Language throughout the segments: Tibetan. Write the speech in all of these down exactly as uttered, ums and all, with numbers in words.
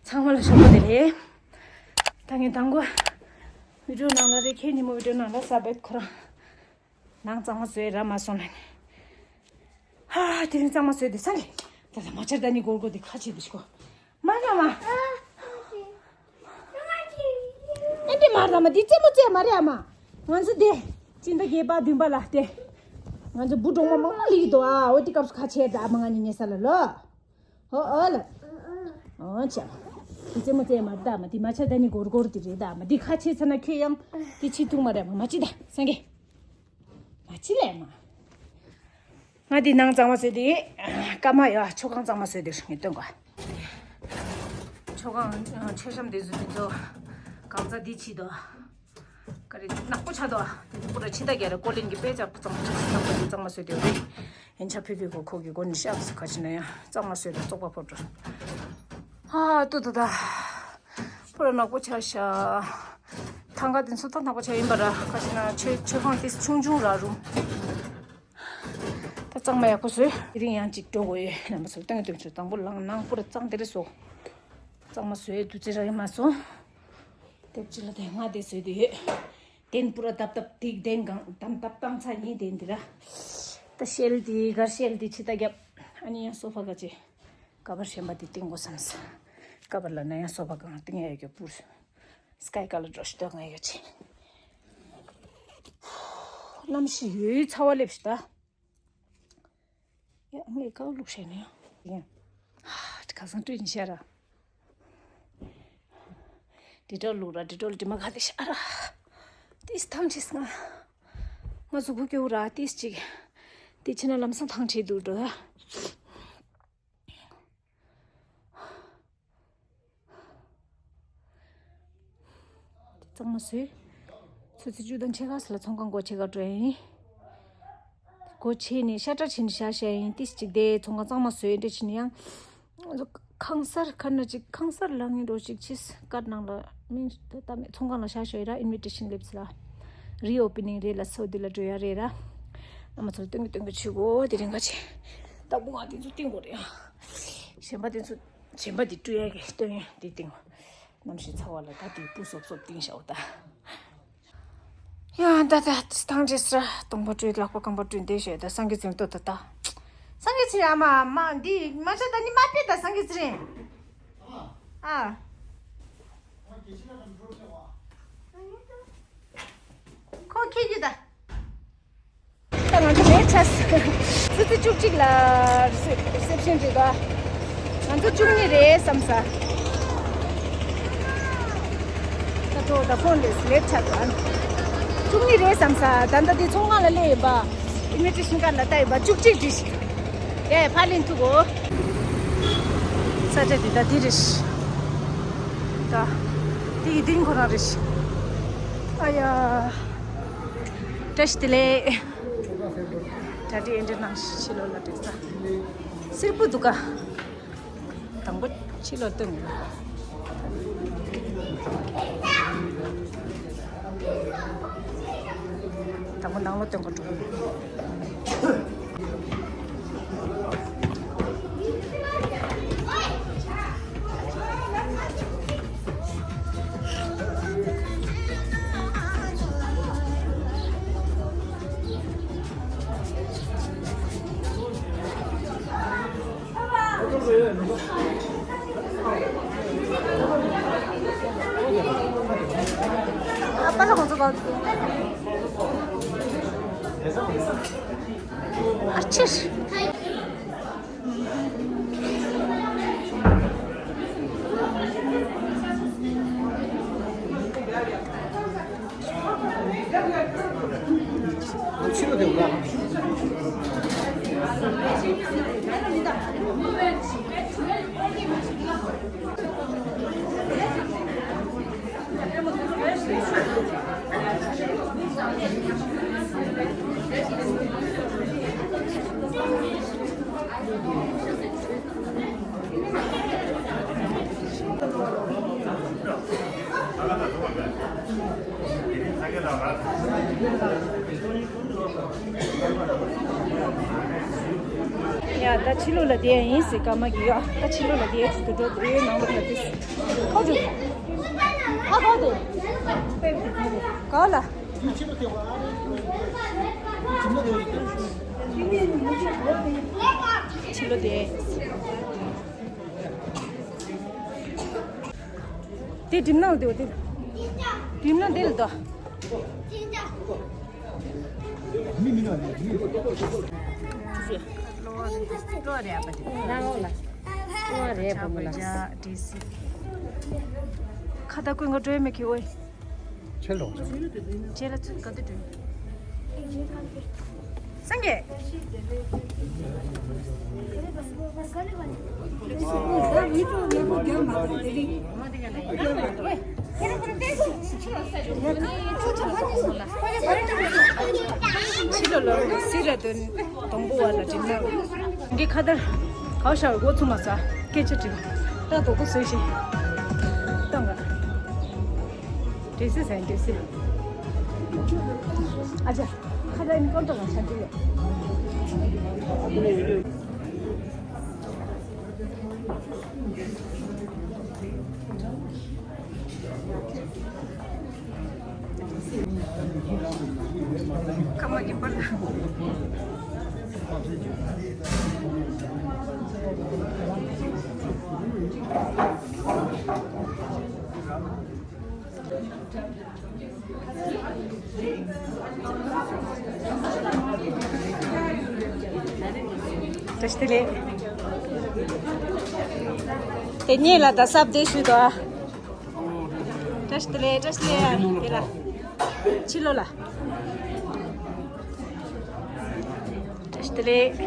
ཚང་མ་ལ་ཞོགས་པ་བདེ་ལེགས། ད་ངས་དང་པོ་བི་ཌིའོ་ནང་ལ་རེད། ཁྱེད་ཉིན་མོ་བི་ཌིའོ་ནང་ལ་ས་བེད་ཁོ་རང་ནང་གཙང་མ་བཟོས་ར་མ་སོང་ལ་ནི། ཧ། དེ་རིང་གཙང་མ་བཟོས་དེ་སང་གི། ད་ད་མ་ཆར་ད་ནི་སྒོར་སྒོར་དེ་ཁ་ཕྱེ་དུ་ཤི་གོ། མ་ན་མ། ཨེ་འདི་མ་ར་མ་འདི་རྩེད་མོ་རྩེ་མ་རེད་ཨ་མ། ང་ཚོ་དེ་སྤྱི་ཟླ་བརྒྱད་པ་བདུན་པ་ལ་དེ། ང་ཚོ་བུ་གྲོགས་མོ་མང་མང་ལིག་འདུག་ཨ། འོ་དེ་སྐབས་སུ་ཁ་ཕྱེ་ད་ཨ་མ་ང་གཉིས་ཉལ་ས་ལ་ལོ། ཨོ་ཨོ་ལ། ཨོ་ཆ། དེ་རྩེད་མོ་རྩེ་མ་རེད་ད་ཨ་མ། དེ་མ་ཆ་ད་ནི་སྒོར་སྒོར་དེ་རེད་ད་ཨ་མ། དེ་ཁ་ཕྱེ་ཚ་ན་ཁྱོད་ཡང་དེ་ཕྱི་ཐུག་མ་རེད་ཨ་མ། མ་ཕྱི་ད་སང་གི། མ་ཕྱི་ལས་མ། ང་དེ་ནང་གཙང་མ་བཟོས་དེ། སྐར་མ་ཡ་མཆོད་ཁང་གཙང་མ་བཟོས་དེ་ངས་སྟོན་གོ། མཆོད་ཁང་མཆོད་བཤམས་དེ་བཟོས་དེ་ཚོ་གང་ཚ་དེ་ཕྱི་དོ། ཀ་རེ་ནག་པོ་ཆགས་འདུག་དེ་ཚོ་པུ་ར་ཕྱི་ད་རྒྱ་རེ་ཀོ་ལིན་གྱི་དཔེ་ལྕགས་གཙང་མ་ཆགས་གཙང་མ་གཙང་མ་བཟོས་དེ་རེད། ཡན་ཆ་ཕི་ཕི་གོ་ཁོ་གི་སྒོ་ནས་ཤག་སུ་ཁ་ཕྱི་ན་ཡང་གཙང་མ་བཟོས་ལ་བཙོག་པ་ཕོབ་འགྲོ། ཧ་ཏུ་ཏུ་ད། པུ་ར་ནག་པོ་ཆགས་ཤག་ཐང་ག་དེ་ཚོ་ད་ནག་པོ་ཆགས་ཡིན་པ་ར་ཁ་ཕྱི་ན་ཆོས་ཆོས་ཁང་དེ་ཆུང་ཆུང་ར་རུང་། ད་གཙང་མ་ཡག་པོ་བཟོས། དེ་རིང་ཡང་ཅིག་འགྲོ་དགོས་ཡོད། རྣམ་པ་ཚོ་སྟོན་སྟོན་ཆུ་དང་པོ་ལངས་ནང་པུ་ར་གཙང་དེ་རེ་བཟོ། གཙང་མ་བཟོས་དུས་ཚོད་རག་གི་མ་སོང་། དེབ་ཅིག་ལ་དེ་ང་དེ་བཟོས་དེ་ཡོད། དེན་པུ་ར་དབ་དབ་དིག་དེན་གང་དམ་དབ་བཏང་ཚ་ཡིན་དེན་དེ་ར། ད་ཤེལ་དེ་གར་ཤེལ་དེ་ཕྱི་ད་རྒྱབ། ཨ་ནི་ཡང་སོ་ཕ་ག་ཅེ། ཀ་བར་གཞན་པ་དེ་བཏིང་དགོས་བསམ་ས། ཀ་བར་ལ་ན་ཡང་སོ་ཕ་གང་བཏིང་ཡ་ཡོད་གི་པུར། སི་ཀའི་ཀ་ལར་འགྲོ་ཤི་ཏོག་ང་ཡོད་ཅེ། གནམ་གཤིས་ཡོད་ཚ་བ་སླེབས་ཤི་ད། ཡ་ངས་ཀའུ་བླུགས་བྱས་ནས་ཡང་། ཧ་ཁ་སང་སྤྲོད་ཉི་ཤ་ར། དྲི་བྲོ་བླུགས་ར་དྲི་བྲོ་ལ་དྲི་མ་ག་དེ་ཤ་ར། ཏིས་ཐང་ཆིས་ང་། ང་གཟུགས་པོ་སྐྱོ་ར་ཏིས་ཅིག་དེ་ཕྱི་ན་ལམ་སང་ཐང་ཆད་འདུག་འགྲོ་ཡ། གཙང་མ་བཟོས། ཆུ་ཚོད་བཅུ་དང་ཕྱེད་ཀ་ཙམ་ལ་ཚོང་ཁང་སྒོ་ཕྱེ་ག་འགྲོ་ཡིན། སྒོ་ཕྱེ་ནས་ཤ་ཏྲ་ཕྱིན་ཤ་ཤ་ཡིན་ཏིས་ཅིག་དེ་ཚོང་ཁང་གཙང་མ་བཟོས་འདྲ་ཕྱིན་ཡང་། ཁང་གསར་ཁ་ན་ཅིག་ཁང་གསར་ལ་ངས་འགྲོ་ཅིག་ཕྱིས་ཀར་ནང་ལ་མིང་ད་མེད་ཚོང་ཁང་ལ་ཤ་ཤ་ཡི་ར་ཨིན་བི་ཊེ་ཤན་སླེབས་ཚེ་ལ། རི་ཨོ་པེ་ནིང་རེད་ལ་སོ་དེ་ལ་འགྲོ་ཡ་རེད་ར། ཨ་མ་ཚོ་ལ་སྟོན་གི་སྟོན་གི་ཆུ་གོ་དེ་རིང་ག་ཆེ། ད་བུ་ང་དེ་ཚོ་སྟོན་གོ་རེད་ཡ། གཞན་པ་དེ་ཚོ། གཞན་པ་འདི་སྤྲོད་ཡ་གི་སྟོན་ཡ་འདི་སྟེང་། གནམ་གཤིས་ཚ་བ་ལ་ད་དེ་སྤུ་སོབ་སོབ་སྟེང་བཞག་ད། ཡ་ད་ད་དེ་ཐང་ཆེ་སྲ་སྟོང་པ་སྤྲོད་ལག་པ་རྐང་པ་སྤྲོད་འདི་བྱས་ད་སངས་རྒྱས་ཚེ་རིང་ལྟོས་ད་ད། སངས་རྒྱས་ཚེ་རིང་ཨ་མ་མ་འདི་མ་བྱ་ད་ནི་མ་ཕེ་ད་སངས་རྒྱས་ཚེ་རིང་། ཨ། ཁོ་ཁྱེད་ཀྱི་ད། ད་ང་ཚོ་ལེ་ཊ་ཆ་སོང་། ཆུ་ཚོད་བཅུ་གཅིག་ལ་རི་སེབ་ཤན་རེད་ད། ང་ཚོ་བཅུ་གཉིས་རེད་བསམ་ས། ད་ཐོ་ད་ཕོན་ལས་ལེ་ཊ་ཆགས་འདུག་ཨ། བཅུ་གཉིས་རེད་བསམ་ས། ད་ལྟ་དེ་ཚོང་ཁང་ལ་སླེབས་ཡོད་པ། ཨིན་བི་ཊེ་ཤན་ཀར་ལ་བལྟས་ཡོད་པ་བཅུ་གཅིག་བྲིས་ཤིག་ཡ་ཡ་ཕར་ལེན་ཐུག་གོ། ས་ཆ་འདི་ད་འདི་རེད་ཤི། ད་འདི་ཡི་འདི་ཁོ་རང་རེད་ཤི། ཨ་ཡ། བཀྲ་ཤིས་བདེ་ལེགས། གྲ་སྒྲིག་ཨེ་འདྲ་གནང་ཕྱི་ལོགས་ལ་འགྲིག་ས། སིལ་བུ་འདུག་ག་དང་པོ་ཕྱི་ལོགས་སྟོན་དགོས། དང་པོ་ནང་ལོགས་སྟོན་དགོས་འགྲོ། ཨ་ཕ་ལ་ཁོང་ཚོ་ག་ཨ་ཕྱིར། ཡ་ད་ཕྱི་ལོགས་ལ་བསྡད་ཡིན་ཟེར་ཀ་མ་གི་ཡ། ད་ཕྱི་ལོགས་ལ་བསྡད་ཡ་ཅིག་ཏུ་འགྲོ་དེ་ནང་ལོགས་ལ་དེ། ཧ་གོ་དེ། ག་ལ། ཕྱི་ལོ་དེ། དེ་འགྲིམ་ནང་དེ་དེ། འགྲིམ་ནང་དེ་ལ་དོ། ཁ་ད་ཀུན་ག་འགྲོ་ཡ་མེད་ཁི་ཨོའི། ཁྱེད་ལོ། ཁྱེད་ལ་ཚུད་ག་དུ་འགྲོ། སངས་རྒྱས། ཕྱི་ལོ་ལོ་སི་ར་དོན་དང་པོ་བ་ལ་དྲིན་ལ། འགི་ཁ་དར་གའོ་ཤར་འགོ་ཚུགས་མ་ས་སྐད་ཆ་དྲིས། ད་དོ་གོ་སོས་ཤིང་། ཏང་ག་འདྲེ་སི་སན་འདྲེ་སི། ཨ་ཅག་ཁ་དར་ནི་ཀོན་ཏོ་ལ་ཆ་འདི་ཡོད། ཁ་མ་གི་པར། བཀྲ་ཤིས་བདེ་ལེགས། དེ་ཉིད་ལ་ད་སབ་དེ་ཞུས་དོ། བཀྲ་ཤིས་བདེ་ལེགས། བཀྲ་ཤིས་བདེ་ལེགས། དེ་ལ་ཕྱི་ལོ་ལ། བཀྲ་ཤིས་བདེ་ལེགས།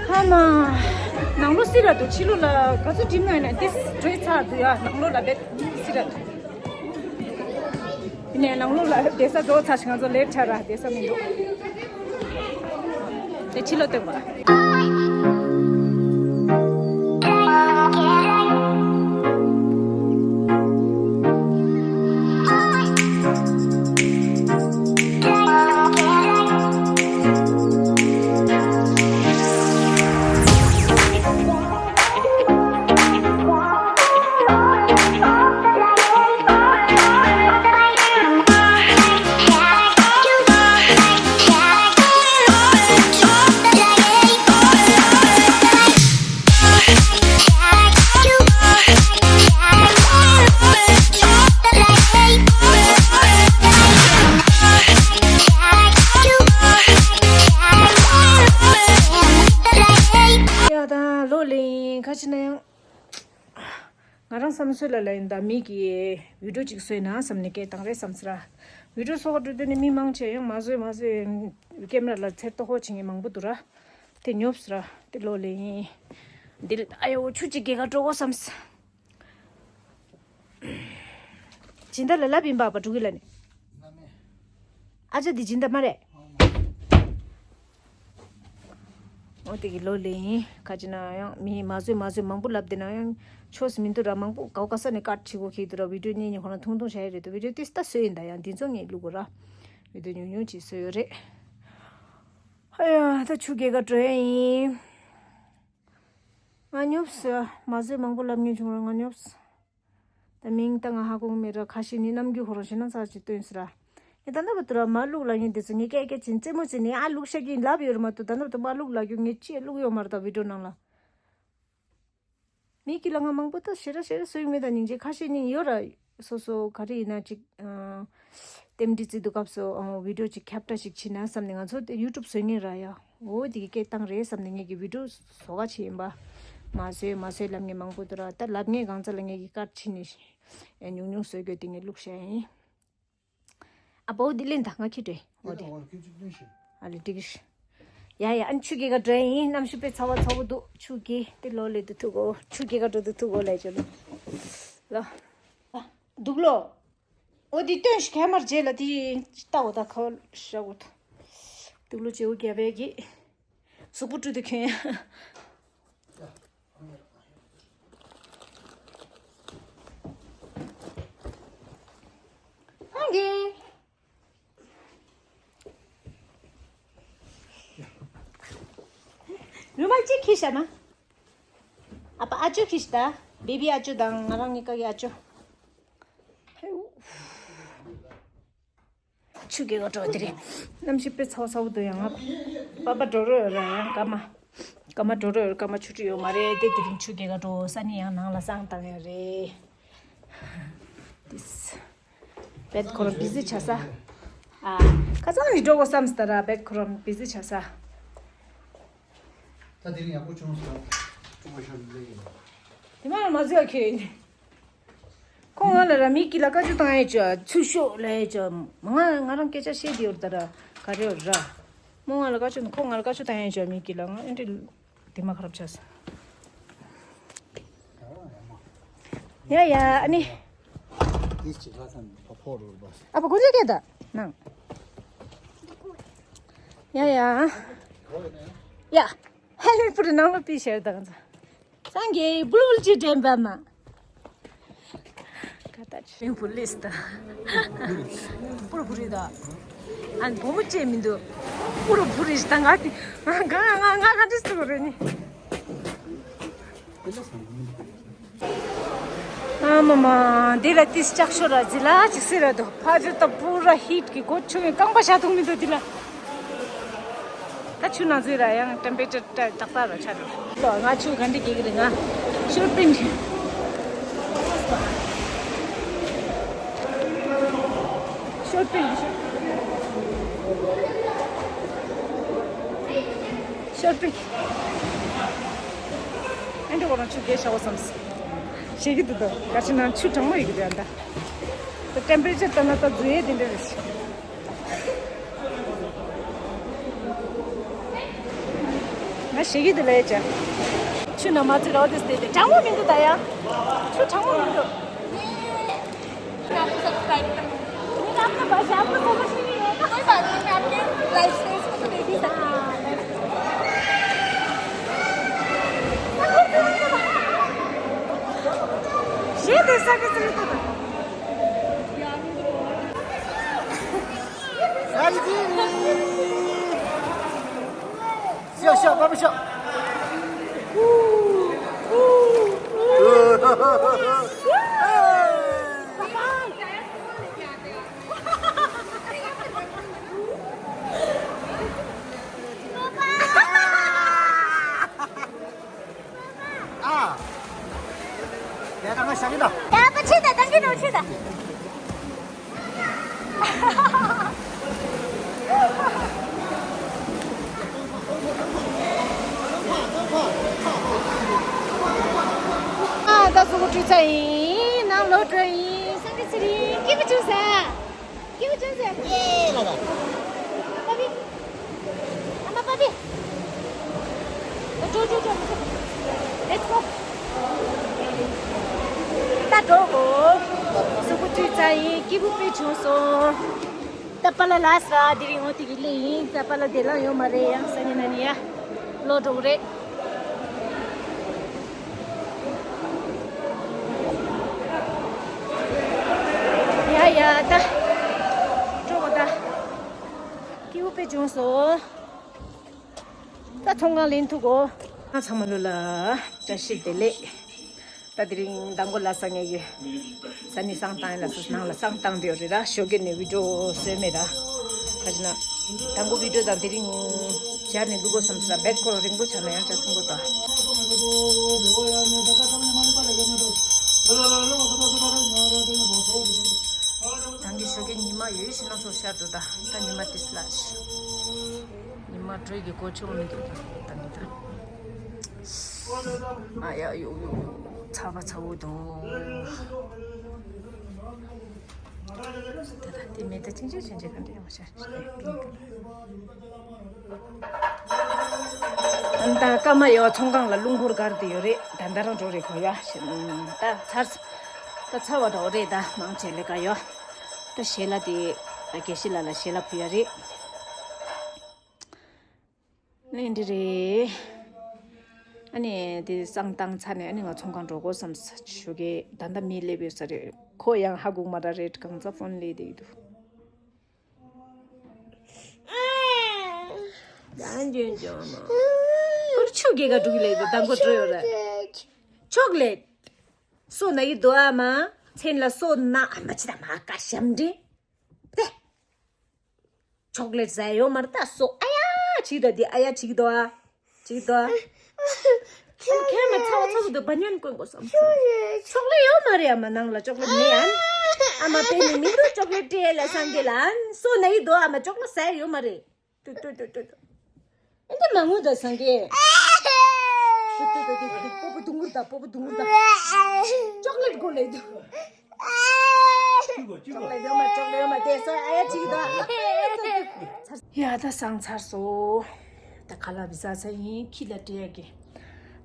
ཧ་མ། ནང་ལོ་སི་ར་དུ་ཕྱི་ལོ་ལ་ག་ཚོད་འགྲིམ་ན་ཡིན་ན་དེ་གྲོས་ཚར་དུ་ཡ་ནང་ལོ་ལ་བེད་སི་ར་དུ། ཡིན་ནའི་ནང་ལོ་ལ་བསྡད་ས་འགྲོ་ཚར་ཞིག་ང་ཚོ་ལེ་ཊ་ར་བསྡད་ས་མི་འདུག་དེ་ཕྱི་ལོ་སྟོན་པ། ཡ་ད་ལོ་ལེན་ཁ་ཅིག་ན་ཡང་། ང་རང་བསམ་ཚུལ་ལ་ལ་ཡིན་ད་མི་གི་བི་ཌིའོ་ཅིག་བཟོས་ན་བསམ་ནས་སྐད་བཏང་རེད་བསམ་ཟེར་ར། བི་ཌིའོ་བཟོ་ག་འགྲོ་དུས་ནི་མི་མང་ཆེ་ཡང་མ་བཟོས་མ་བཟོས་ཀེམ་ར་ལ་ཚེར་ཏོ་ཧོ་བྱེད་མཁན་མང་པོ་འདུག་ར། དེ་ཉོབ་ཟེར་ར་དེ་ལོ་ལེ་ཡིན། འདི་ཨ་ཡོ་ཆུ་ཅིག་སྐྱེ་ག་འགྲོ་གོ་བསམ། སྦྱིན་བདག་ལ་ལབ་ཡིན་པ་པ་འགྲོ་གི་ལ་ནི། ཨ་ཅག་འདི་སྦྱིན་བདག་མ་རེད། འོ་དེ་གི་ལོ་ལེ་ཡིན་ཁ་ཅིག་ན་ཡང་མི་མ་བཟོས་མ་བཟོས་མང་པོ་ལབ་དེ་ན་ཡང་ཆོས་མི་འདུག་ར། མང་པོ་གའོ་ག་ས་ནས་ཀཊ་བྱེད་དགོས་ཁེལ་འདུག་ར། བི་ཌིའོ་གཉིས་གཉིས་ཁོ་ན་ཐུང་ཐུང་བྱ་ཡ་རེད་དོ། བི་ཌིའོ་ཏིས་ཏ་བཟོས་ཡིན་ད་ཡང་འདི་ཚོ་ངས་བླུག་གོ་ར། བི་ཌིའོ་ཉུང་ཉུང་ཅིག་བཟོས་ཡོད་རེད། ཧ་ཡ་ད་ཆུ་རྐྱལ་ག་འགྲོ་ཡ་ཡིན། ང་ཉོབ་སོ། མ་བཟོས་མང་པོ་ལབ་མྱོང་བྱུང་ར་ང་ཉོབ་སོ། ད་མིང་ད་ང་ཧ་གོ་མེད་ར། ཁ་ཤས་ནི་རྣམ་འགྱུར་ཁོ་རང་ཞེ་ན་ཚ་ཅིག་སྟོན་སི་ར། ངས་ད་ནབ་ཏུ་ར་མ་བླུག་ལ་ཡིན་དེ་ཚོ་ངས་སྐད་སྐད་ཅིག་རྩེད་མོ་རྩེ་ནས་ཨ་བླུག་ཤ་གི་ལབ་ཡོད་ར་མ་གཏོགས་ད་ནབ་ཏུ་མ་བླུག་ལ་རྒྱུ་ངས་ཅི་བླུག་ཡོད་མ་རེད་ད་བི་ཌིའོ་ནང་ལ། མི་གི་ལ་ང་མང་པོ་ད་ཞེ་ར་ཞེ་ར་བཟོ་ཡི་མེད་ད་སྙིང་རྗེ་ཁ་ཤས་ནི་ཡོད་ར། སོ་སོ་ག་རེ་ཡིན་ན་ཅིག་ཨ། རྟེན་འབྲེལ་བརྩི་དུས་སྐབས་སུ་ཨ་བི་ཌིའོ་ཅིག་ཁྱབ་བསྒྲགས་ཤིག་བྱེད་ན་བསམ་ནས་ང་ཚོ་དེ་ཡུ་ཊུབ་བཟོ་མཁན་ར་ཡ། འོ་དེ་གི་སྐད་བཏང་རེད་བསམ་ནས་ངེད་ཀྱི་བི་ཌིའོ་བཟོ་ག་བྱེད་ཡིན་པ། མ་བཟོས་མ་བཟོས་ལབ་མཁན་མང་པོ་འདུག་ར། ད་ལབ་མཁན་གང་ཚ་ལ་ངེད་ཀྱི་ཀཊ་ཕྱིན་ནས་ཨེ་ཉུང་ཉུང་བཟོས་དགོས་དེ་ངས་བླུགས་བཞག་ཡིན། ཨ་པའོ་འདི་ལེན་ད་ང་ཁྱི་འདྲེ་འོ་དེ། ཨ་ལེ་འགྲིག་གི། ཡ་ཡ་ཨ་ནི་ཆུ་རྐྱལ་ག་འགྲོ་ཡིན། གནམ་གཤིས་དཔེ་ཚ་བ་ཚ་བོ་འདུག་ཆུ་རྐྱལ་དེ་ལོ་ལེ་དུ་ཐུག་གོ་ཆུ་རྐྱལ་ག་འགྲོ་དུ་ཐུག་གོ་ལེ་ཅོ་ལོ། ལོ། འདུག་ལོ། འོ་དེ་སྟོན་ཞིག་ག་མར་རྗེས་ལ་དེ་ལྟ་འོ་ད་ཁ་བ་ཤ་འོ་ད། འདུག་ལོ་བྱེའུ་རྒྱ་བལ་གྱི། གཟུགས་པོ་བཀྲུས་ཏེ་ཁྱོད་ཡང་། ཧང་གི། གཅིག་ཁྱེར་བཞག་ན། ཨ་ཕ་ཨ་ཅོ་ཁྱེར་ཤི་ད། བེ་བི་ཨ་ཅོ་དང་ང་རང་གཉིས་ཀ་གི་ཨ་ཅོ། ཆུ་རྐྱལ་ག་འགྲོ་དེ་རིང་། གནམ་གཤིས་དཔེ་ཚ་བོ་ཚ་བོ་འདུག་ཡང་ང་། པ་པ་འགྲོ་རོགས་ཡོད་ར་ཡང་སྐར་མ། སྐར་མ་འགྲོ་རོགས་ཡོད། སྐར་མ་ཆུ་ཁྲུད་ཡོད་མ་རེད་དེ། དེ་རིང་ཆུ་རྐྱལ་ག་འགྲོ་ས་ནི་ཡང་ནང་ལ་བསང་བཏང་ཡ་རེད། དེས། བེད་ཁོ་རང་བི་ཟི་ཆགས་ས། ཨ། ཁ་སང་ནས་འགྲོ་དགོས་བསམ་སྟ་ར་བེད་ཁོ་རང་བི་ཟི་ཆགས་ས། ད་དེ་རིང་ཡག་པོ་བྱུང་སོང་། ཀྲུང་གོ་ཤར་ལེ་ཡིན། དེ་མ་མ་ཟོས་ཁྱོད་ཡིན། ཁོ་ང་ལ་ར་མི་སྐྱིད་ལ་བཀའ་བཀྱོན་བཏང་ཡས་ཅོ་ཚུར་ཤོག་ལ་ཡས་ཅོ། ང་ང་རང་སྐད་ཆ་བཤད་དེ་ཡོད་ད་ར་ག་རེ་ཡོད་ར། མོ་ང་ལ་བཀའ་བཀྱོན། ཁོ་ང་ལ་བཀའ་བཀྱོན་བཏང་ཡས་ཅོ་མི་སྐྱིད་ལ། ང་ཨེ་འདྲི་དེ་མ་ཁ་རབ་ཆགས་སོང་། ཡ་ཡ་ཨ་ནི། དེ་ཅི་ལ་སམ་ཕ་ཕོ་རུ་རུ་བ། ཨ་ཕ་གོ་ལེ་ཀེ་ད་ནང་། ཡ་ཡ། ཡ། ཧེ་ལི་པུ་རི་ནང་ལོ་པི་ཤར་དང་ཚ། སངས་རྒྱས་བུལ་བུལ་ཅི་དྲན་པ་མ། ཀ་ཏ་ཆུ་བུ་ལིས་ད། པུ་རུ་པུ་རི་ད། ཨན་བུ་མོ་ཅེ་མི་འདུག་པུ་རུ་པུ་རི་ད་ང་ང་ང་ང་ག་འདྲི་སུ་རེ་ནི། ཨ་མ་མ། འདི་ལ་ཏིས་ལྕགས་ཤོར་ར་ཟི་ལ་ཅིག་སི་ར་དོ། ཕ་ཇུ་ཏ་པུ་ར་ཧིད་ཀྱི་གོ་ཆུ་ངའི་རྐང་པ་ཤ་ཐུག་མི་འདུག་འདི་ལ། ད་ཆུ་ན་ཟི་ར་ཡང་ཊེམ་པེ་ཅར་ཏྲ་ཏག་ཏག་ར་ཆ་ར། ལོ་ང་ཆུ་ག་འདྲི་གི་གི་རེད་ང་། ཤོར་པིན་ཤོར་པིན་ཤོར་པིན། ཨེ་འདྲ་ཁོ་རང་ཆུ་རྐྱལ་ཤ་བོ་བསམ་སོང་། ཞེ་གི་འདུག་ད་ག་ཅི་ན་ཆུ་གྲང་མོ་ཡོད་ཀྱི་རེད་ད། ད་ཊེམ་པེ་རེ་ཅར་ལྟ་ན་ད་འཛུལ་ཡས་དེ་འདྲ་རེད། ང་ཞེ་གི་འདུག་ལས་ཅག་ཆུ་ན་མ་ཚུད་རོགས་དེ་སྟེ་དེ་གྲང་མོ་མི་འདུག་ད་ཡ། ཆུ་གྲང་མོ་མི་འདུག आपको सब्सक्राइब करना। आपका भाषा आपको समझ नहीं है ना। कोई बात नहीं, मैं आपके लाइफ से इसको तो देख ही सकती हूँ। ये देख सकते तुम तो। 笑笑，爸爸笑。啊，来，咱们下去了。来，不去的，咱这种去的。 ཨ་ད་གཟུགས་པོ་བཀྲུས་ཚར་ཡིན། ནང་ལོག་འགྲོ་ཡིན། སང་གི་ཚེ་རིང་སྐྱིད་པོ་བྱུང་ཟེར། སྐྱིད་པོ་བྱུང་ཟེར། ཡེ་ལ་ལ། པ་པི། ཨ་མ་པ་པི། འགྲོ་འགྲོ་འགྲོ། Let's go. ད་འགྲོ་གོ། གཟུགས་པོ་བཀྲུས་ཚར་ཡིན། སྐྱིད་པོ་དཔེ་བྱུང་སོང་། ད་པ་ལ་ལ་ས་དེ་རིང་འོ་དེ་གི་ལེ་ཡིན། ད་པ་ལ་དེ་ལ་ཡོད་མ་རེད། ཡང་ས་ནི་ན་ནི་ཡ་ལོ་འགྲོ་གི་རེད། ཡ་ཡ་ད་འགྲོ་གོ་ད། སྐྱིད་པོ་དཔེ་བྱུང་སོང་། ད་ཚོང་ཁང་ལེན་ཐུག་གོ། ང་ཚང་མ་ལོ་ལ་བཀྲ་ཤིས་བདེ་ལེགས། ད་དེ་རིང་མདང་དགོང་ལ་སང་ངེ་གི་ས་ནི་བསང་བཏང་ཡིན་ལ་སོ་ནང་ལ་བསང་བཏང་དེ་ཡོད་རེད་ར། ཞོགས་ཀས་ནས་བི་ཌིའོ་བཟོས་མེད་ར། ཁ་ཅིག་ན་མདང་དགོང་བི་ཌིའོ་དང་དེ་རིང་སྦྱར་ནས་འདུག་གོ་བསམ་སོང་ར། བེད་ཁོ་རང་རིང་པོ་ཆགས་ན་ཡང་ཆ་ཚང་གོ་ད། མདང་གི་ཞོགས་ཀས་ཉི་མ་ཡོད་ཤི་ན་ཚོ་ཤར་འདུག་ད། ད་ཉི་མ་ཏིས་ལ་ཤི། ཉི་མ་དྲོད་ཀྱི་གོ་ཆོད་མི་འདུག་ད་ནི་ད། ཨ་ཡ་ཡོ་ཡོ། ཚ་བ་ཚ་བོ་འདུག་ད་ད་དེ་མེད་ད་ཅིང་ཅིང་ཅིང་ཅིང་ག་འདྲ་ཡོང་ཤ། ཨ་ད་སྐར་མ་ཡོ་ཚོང་ཁང་ལ་རླུང་འཁོར་གར་དེ་ཡོད་རེད། ད་ད་རང་འགྲོ་རེད་ཁོ་ཡ། ད་ཚར་ད་ཚར་བ་འགྲོ་རེད། ད་མང་ཆེ་ལས་ཀ་ཡོ། ད་ཞལ་ལག་དེ་དགེ་བཤེས་ལགས་ལ་ཞལ་ལག་ཕུལ་ཡ་རེད། ཨ་ནི་འདི་རེད། ཨ་ནི་དེ་བསང་བཏང་ཚར་ནས་ཨ་ནི་ང་ཚོང་ཁང་འགྲོ་དགོས་བསམ་ས་ཞུ་གི། ད་ལྟ་མི་སླེབས་ཡོད་ས་རེད། ཁོ་ཡང་ཧ་གོ་མ་ར་རེད། གང་ཚ་ཕོན་ལས་བསྡད་འདུག་ད་འཇོན་འཇོན་མ། ཁོར་ཆུ་ རྒྱལ་ཁ་འགྲོ་གི་ལས་འདུག་དང་པོ་འགྲོ་ཡོད་རེད། ཆོག་ལེ། སོ་ན་ཡི་དོ་ཨ་མ། མཚན་ལ་སོ་ན་ཨ་མ་ཅི་ད་མ་ཀ་ཞམ་འདྲི། ཏེ། ཆོག་ལེ་ཟ་ཡོད་མ་རེད་ད་སོ་ཨ་ཡ་ཅི་ད་དེ་ཨ་ཡ་ཅི་དོ་ཨ། ཅི་དོ་ཨ། ཁྱེད་མ་ཚ་བ་ཚ་བ་དུ་བ་ཉན་ཀོན་གོ་སམ། ཆོག་ལེ་ཡོད་མ་རེད་ཨ་མ་ནང་ལ་ཆོག་ལེ་མེད་ཨན། ཨ་མ་པེ་ནི་མི་འདུག་ཆོག་ལེ་ཏེ་ལ་སང་གེ་ལ་ཨན་སོ་ན་ཡི་དོ་ཨ་མ་ཆོག་ལེ་ཟ་ཡོད་མ་རེད། ཏུ་ཏུ་ཏུ་ཏུ་ཏུ། ཨེ་འདི་མ་ངུ་ད་སང་གེ། ཏུ་ཏུ་ཏུ་ཏུ་ཏུ་པོ་པོ་དུང་གུར་ད་པོ་པོ་དུང་གུར་ད། ཅོག་ལེ་ཊི་གོ་ལེ་དུ། ཅོག་ལེ་ཊི་ཡོད་མ་ཅོག་ལེ་ཊི་ཡོད་མ་དེ་སོ་ཨ་ཡ་ཅིག་ད། ཡ་ད་སང་ཚར་སོ། ད་ཁ་ལག་བི་ཟ་ས་ཡིན་ཁྱི་ལ་སྤྲད་ཡ་གི།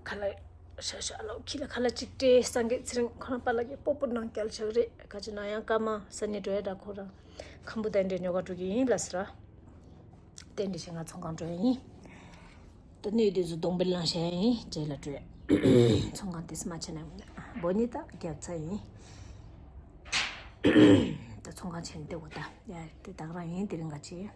ཁ་ལག་ཤ་ཤ་ལོ་ཁྱི་ལ་ཁ་ལག་ཅིག་སྤྲད་སང་གེ་ཚེ་རིང་ཁོ་རང་པ་ལགས་ཀྱི་སྤོ་སྤོ་ནང་སྐྱལ་ཆགས་རེད་ག་ཅི་ན་ཡང་སྐར་མ་ས་ནས་འགྲོ་ཡ་འདྲ་ཁོ་རང་། ཁམ་བུ་དང་འདྲེ་ཉོ་ག་འགྲོ་གི་ཡིན་ལ་ཟེར། དེ་འདྲ་བྱས་ང་ཚོང་ཁང་འགྲོ་ཡ་ཡིན། ད་ནི་དེ་ཚོ་གདོང་པའི་ལང་ཤ་ཡིན་རྗེས་ལ་འགྲོ་ཡ། ཚོང་ཁང་དེ་སི་མ་བྱས་ན་འོ་ནི་ད་རྒྱབ་ཚ་ཡིན། ད་ཚོང་ཁང་བྱས་ནས་བལྟས་འོ་ད་ཡ་དེ་ད་ག་རང་ཡིན་དེ་རིང་ག་ཅི།